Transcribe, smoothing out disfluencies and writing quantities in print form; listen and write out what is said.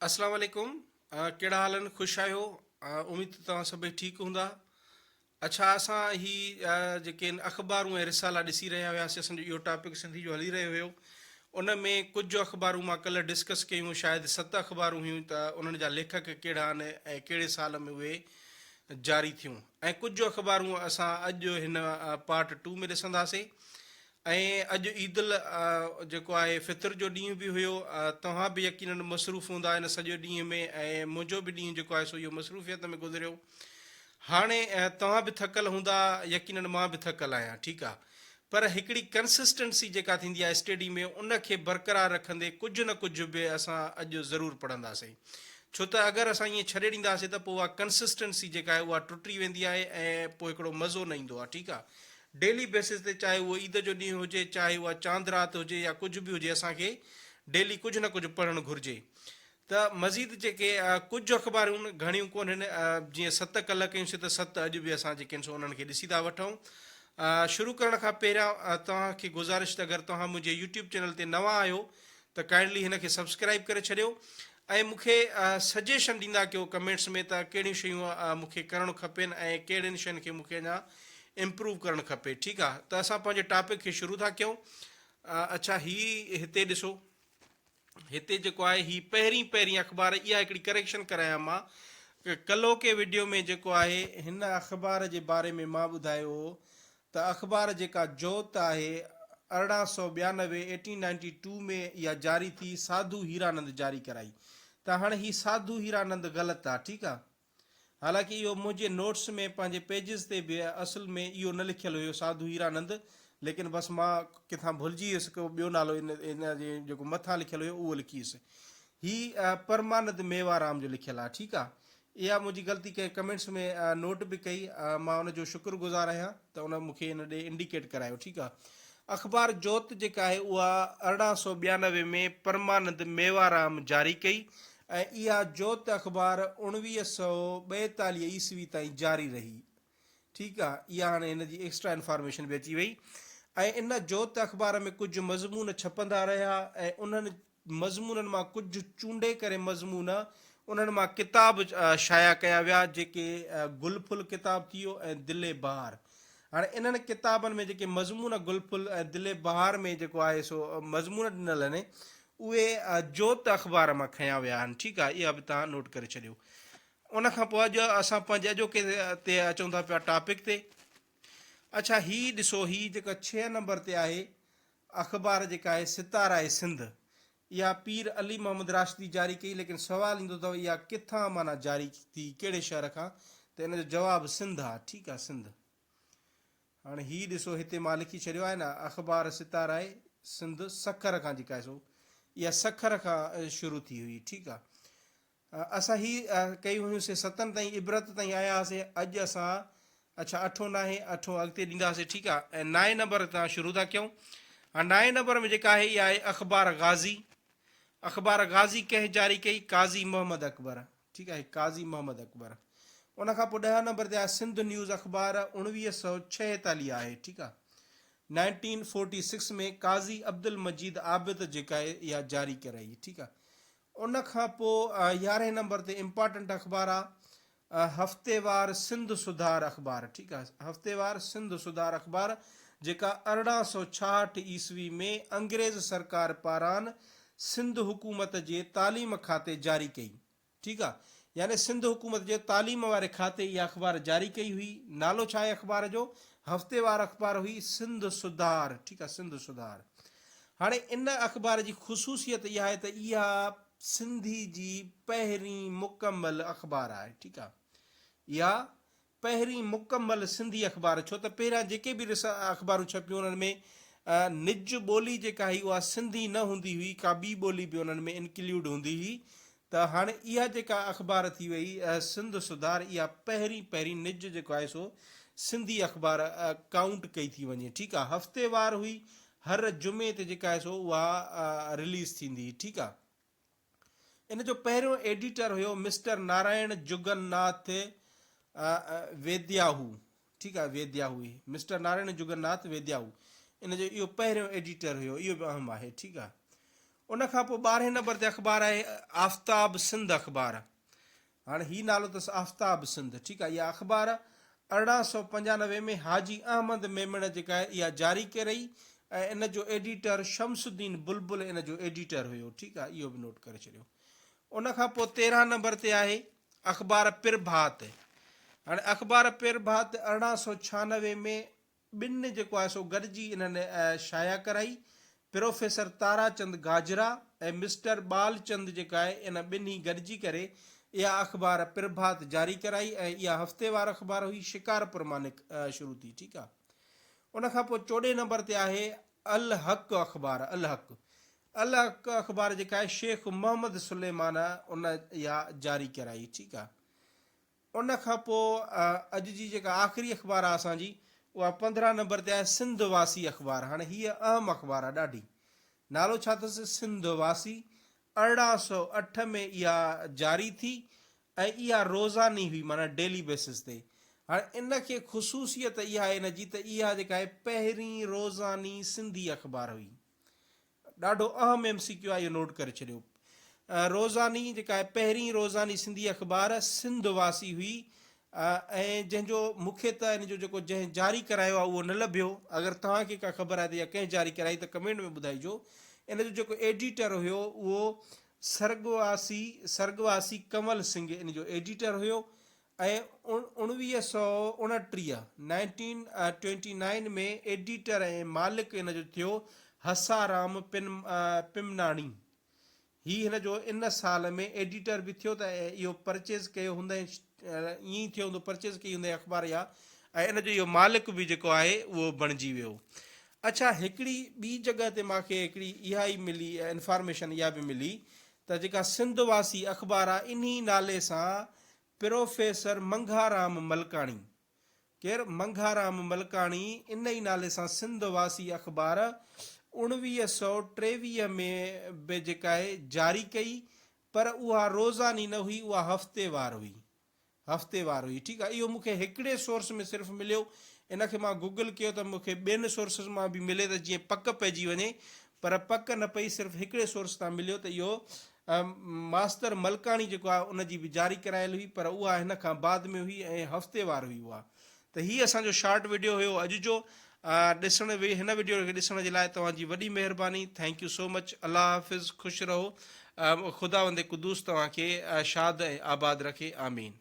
اسلام عليڪم ڪهڙا حال آهن خوش آهيو اميد ته توهان سڀئي ٺيڪ هوندا اڇا اسان هي جيڪي آهن اخبارون ۽ رسالا ڏسي رهيا هياسي اسان جو اهو ٽاپڪ سنڌي جو هلي رهيو هيو ان ۾ ڪجهه اخبارون مان ڪلهه ڊسڪس ڪيون شايد ست اخبارون هيون ته انهن جا ليکڪ ڪهڙا آهن ۽ ڪهڙي سال ۾ اهي جاري ٿيون ۽ ڪجهه اخبارون اسان اڄ هن پارٽ ٽو ۾ ڏسنداسين ۽ اڄ عيد ال جيڪو آهي فطر جو ڏينهن به هيو توهان به يقينن مصروف هوندا ان سڄو ڏينهن ۾ ۽ منهنجو به ڏينهن جيڪو آهي سو اهو مصروفيت ۾ گذريو هاڻي توهان به ٿڪل هوندا يقينن مان به ٿڪل آهيان ٺيڪ آهي پر هڪڙي ڪنسسٽنسي جيڪا ٿيندي آهي اسٽيڊي ۾ ان کي برقرار رکندي ڪجهه نه ڪجهه به اسان اڄ ضرور پڙهنداسين ڇو ته اگر اسان ائين ڇڏي ڏينداسين ته پوء اها ڪنسسٽنسي جيڪا آهي اها ٽٽي ويندي آهي ۽ پوء هڪڙو مزو نه ايندو آهي ٺيڪ آهي ڊيلي بيسز تي چاهي اهو عيد جو ڏينهن هجي چاهي اها چاند رات هجي يا ڪجهه به هجي اسان کي ڊيلي ڪجهه نه ڪجهه پڙهڻ گهرجي ته مزيد جيڪي ڪجهه اخبارون گهڻيون ڪونهن جيئن ست ڪلهه ڪيون سي ته ست اڄ به اسان جيڪي سو انهن کي ڏسي ٿا وٺون شروع ڪرڻ کان پهريان توهان کي گذارش ته اگر توهان منهنجي يوٽيوب چينل تي نوان آهيو ته ڪائنڊلي هن کي سبسڪرائب ڪري ڇڏيو ۽ مون کي سجيشن ڏيندا ڪيو ڪمينٽس ۾ ته ڪهڙيون شيون مون کي ڪرڻ کپين ۽ ڪهڙين شين کي مون کي اڃا امپروو ڪرڻ کپي ٺيڪ آ ته اسان پنهنجي ٽاپڪ کي شروع ٿا ڪيون اڇا هي هتي ڏسو هتي جيڪو آهي هي پهرين پهرين اخبار اها هڪڙي ڪريڪشن ڪرايان مان ڪلهوڪي وڊيو ۾ جيڪو آهي هن اخبار جي باري ۾ مان ٻڌايو هو ته اخبار جيڪا جوت آهي 1892، 1892، ۾ اها جاري ٿي ساڌو هيرانند جاري ڪرائي ته هاڻي هي ساڌو هيرانند غلط آ ٺيڪ آ حالانڪه اهو منهنجي نوٽس ۾ پنهنجي پيجز تي به اصل ۾ اهو نه لکيل هيو ساڌو هيرانند ليڪن بس مان ڪٿان ڀلجي ويس ڪو ٻيو نالو ان ان جي جيڪو مٿان لکيل هيو اهو لکي ويس هي پرمانند ميوارام جو لکيل آ ٺيڪ آ اها منهنجي غلطي ڪنهن ڪمينٽس ۾ نوٽ به ڪئي مان ان جو شڪر گذار آهيان ته ان مون کي ان ڏي انڊيڪيٽ ڪرايو ٺيڪ آ اخبار جوت جيڪا آهي اها 1892 ۾ پرمانند ميوارام جاري ڪئي ۽ اها جوت اخبار 1942 عيسوي تائين جاري رهي ٺيڪ آ اها هاڻي هن جي ايڪسٽرا انفارميشن به اچي وئي ۽ ان جوت اخبار ۾ ڪجهه مضمون ڇپندا رهيا ۽ انهن مضمونن مان ڪجهه چونڊي ڪري مضمون انهن مان ڪتاب شايع ڪيا ويا جيڪي گل ڦل ڪتاب ٿي ويو ۽ دلي بهار هاڻي انهن ڪتابن ۾ جيڪي مضمون گل ڦل ۽ دلي بهار ۾ جيڪو آهي سو مضمون ڏنل آهن اهي جوت اخبار مان کنيا ويا آهن ٺيڪ آهي اها به توهان نوٽ ڪري ڇڏيو ان کان پوء اڄ اسان پنهنجي اڄوڪي تي اچون ٿا پيا ٽاپڪ تي اڇا هي ڏسو هي جيڪا ڇهه نمبر تي آهي اخبار جيڪا آهي ستاره سنڌ اها پير علي محمد راشدي جاري ڪئي ليڪن سوال ايندو اٿو اها ڪٿان معنيٰ جاري ٿي ڪهڙي شهر کان ته ان جو جواب سنڌ آ ٺيڪ آ سنڌ هاڻي هي ڏسو هتي مان لکي ڇڏيو آهي نه اخبار ستاره سنڌ سکر کان جيڪا آهي سو اها سکر کان شروع ٿي هئي ٺيڪ آ اسان هي ڪيون هيون سي ستن تائين عبرت تائين آيا هئاسي اڄ اسان اڇا اٺون ناهي اٺون اڳتي ڏينداسي ٺيڪ آ ۽ نائين نمبر تان شروع ٿا ڪيون هاڻ نائين نمبر ۾ جيڪا آهي اها آهي اخبار غازي اخبار غازي ڪنهن جاري ڪئي قاضي محمد اڪبر ٺيڪ آهي قاضي محمد اڪبر ان کان پوء ڏهه نمبر تي آهي سنڌ نيوز اخبار 1946 آهي ٺيڪ آ 1946 ۾ قاضي عبدالمجيد عابد جيڪا آهي اها جاري ڪرائي ٺيڪ آ ان کان پوء يارهين نمبر تي امپارٽنٽ اخبار آ هفتيوار سنڌ سڌار اخبار ٺيڪ آ هفتيوار سنڌ سڌار اخبار جيڪا 1866 عيسوي ۾ انگريز سرڪار پاران سنڌ حڪومت جي تعليم کاتي جاري ڪئي ٺيڪ آ يعني سنڌ حڪومت جي تعليم واري کاتي اها اخبار جاري ڪئي هئي نالو ڇا آهي اخبار جو هفتيوار اخبار هئي سنڌ سڌار ٺيڪ آ سنڌ سڌار هاڻي ان اخبار جي خصوصيت اها آهي ته اها سنڌي جي پهرين مڪمل اخبار آهي ٺيڪ آهي اها پهرين مڪمل سنڌي اخبار ڇو ته پهريان جيڪي به رسا اخبارون ڇپيون انهن ۾ نج ٻولي جيڪا هئي اها سنڌي نه هوندي هئي ڪا ٻي ٻولي به انهن ۾ انڪليوڊ هوندي هئي ته هاڻي اها جيڪا اخبار ٿي وئي سنڌ سڌار اها پهرين پهرين نج جيڪو آهي سو سنڌي اخبار ڪائونٽ ڪئي ٿي وڃي ٺيڪ آهي هفتيوار هئي هر جمعي تي جيڪا آهي سو اها رليز ٿيندي هئي ٺيڪ آهي ان جو پهريون ايڊيٽر هيو مسٽر نارائڻ جگن ناٿ ويدياهو ٺيڪ آهي ويدياهو مسٽر نارائڻ جگن ناٿ ويدياهو ان جو اهو پهريون ايڊيٽر هيو اهو به اهم آهي ٺيڪ آهي. ان کان پوء ٻارهين نمبر تي اخبار آهي آفتاب سنڌ اخبار. هاڻي هي نالو اٿس آفتاب سنڌ ٺيڪ آهي. اها اخبار 1895 ۾ حاجي احمد ميمڻ جيڪا آهي اها جاري ڪرائي ۽ ان جو ايڊيٽر شمس الدين بلبل ان جو ايڊيٽر هيو ٺيڪ آهي اهو به نوٽ ڪري ڇڏيو. ان کان پوء 13 نمبر تي آهي اخبار پرڀات. هاڻي اخبار پرڀات 1896 ۾ ٻن جيڪو آهي سو گڏجي انهن شايع ڪرائي. پروفيسر تارا چند گاجرا ۽ مسٽر ٻال چند جيڪا آهي ان ٻنهي گڏجي ڪري اها اخبار پرڀات جاري ڪرائي ۽ اها هفتيوار اخبار هئي شڪارپور مان شروع ٿي ٺيڪ آهي. ان کان پوء چوڏهين نمبر تي آهي الحق اخبار الحق الحق اخبار جيڪا آهي شيخ محمد سليمان ان اها جاري ڪرائي ٺيڪ آهي. ان کان پوء اڄ جي جيڪا آخري اخبار آهي اسان جي اها 15 نمبر تي آهي سنڌ واسي اخبار. هاڻي هيء اهم اخبار آهي ڏاڍي. نالو ڇا اٿس سنڌ واسي. 1808 ۾ اها جاري ٿي ۽ اها روزاني هئي معنيٰ ڊيلي بيسز تي. هاڻي ان کي خصوصيت اها آهي ان جي ته اها جيڪا آهي پهرين روزاني سنڌي اخبار هئي. ڏاڍو اهم ايم سي ڪيو آهي اهو نوٽ ڪري ڇڏيو. روزاني جيڪا آهي پهرين روزاني سنڌي اخبار سنڌ واسي هئي ۽ جنهن جو مون کي ته ان جو جيڪو جنهن جاري ڪرايو آهي اهو نه لڀيو اگر توهان کي ڪا خبر آهي ته اها ڪنهن جاري ڪرائي ته ڪمينٽ ۾ ٻڌائجو. ان جو جيڪو ايڊيٽر هيو اهو سرڳواسي سرڳواسي ڪنول سنگهه ان جو ايڊيٽر هيو ۽ 1929، nineteen twenty nine, ۾ editor ۽ مالڪ ان جو ٿيو هسارام پمناڻي. هي هن جو ان سال ۾ ايڊيٽر به ٿيو ته ۽ اهو پرچيز ڪيو هوندائين ائين ئي ٿيو هوندو پرچيز ڪئي هوندائين اخبار اها ۽ ان جو اهو مالڪ به جيڪو آهي اهو بڻجي ويو. اڇا هڪڙي ٻي جڳهه تي مان کي هڪڙي اها ئي ملي انفارميشن اها به ملي ته جيڪا سنڌ واسي اخبار آ انهي نالي سان پروفيسر منگهارام ملڪاڻي، ڪير؟ منگهارام ملڪاڻي، ان ئي نالي سان سنڌ واسي اخبار 1923 ۾ به جيڪا آهي جاري ڪئي پر اها روزاني نه هئي اها هفتيوار هئي. هفتيوار هئي ٺيڪ آهي اهو مون کي هڪڙي سورس ۾ صرف مليو ان کي مان گوگل ڪيو ته مون کي ٻين سورسز مان به ملي ته جيئن پڪ پئجي وڃي پر پڪ نه پئي صرف هڪڙي سورس تان مليو ته اهو ماستر ملڪاڻي جيڪو آهي ان جي به جاري ڪرايل هئي پر اها هن کان بعد ۾ هئي ۽ هفتيوار هئي اها ته هي اسان جو شارٽ وڊيو هيو اڄ جو ڏسڻ هن وڊيو کي ڏسڻ جي لاء توهان جي وڏي مهرباني thank you سو مچ الله حافظ خوش رهو خداوند قدوس توهان کي شاد ۽ آباد رکي آمين.